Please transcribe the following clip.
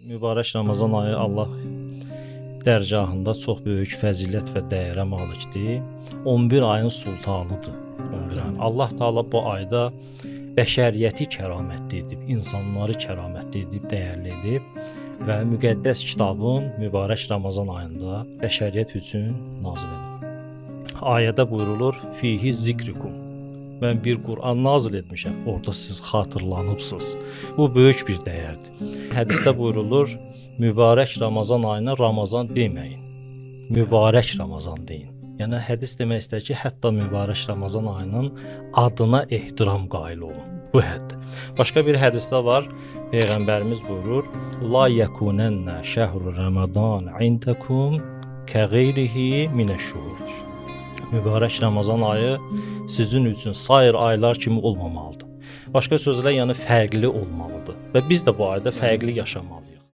Mübarək Ramazan ayı Allah dərgahında çox böyük fəzilət və dəyərə malikdir. 11 ayın sultanıdır. 11 ayın. Allah Taala bu ayda bəşəriyyəti kəramətli edib, insanları kəramətli edib, dəyərli edib və müqəddəs kitabın mübarək Ramazan ayında bəşəriyyət üçün nazil edib. Ayədə buyurulur: "Fihi zikrukum." Mən bir Quran nazil etmişəm, orada siz xatırlanıbsınız. Bu böyük bir dəyərdir. Hədisdə buyurulur: mübarək Ramazan ayına Ramazan deməyin. Mübarək Ramazan deyin. Yəni hədis demək istəyir ki, hətta mübarək Ramazan ayının adına ehtiram qail olun. Bu həddə. Başqa bir hədisdə var. Peyğəmbərimiz buyurur: "La yekunənə şəhru Ramazan indakum kəğeyrihi minəş-şuhur." Mübarək Ramazan ayı sizin üçün sair aylar kimi olmamalıdır. Başqa sözlə, yəni fərqli olmalıdır və biz də bu ayda fərqli yaşamalıyıq.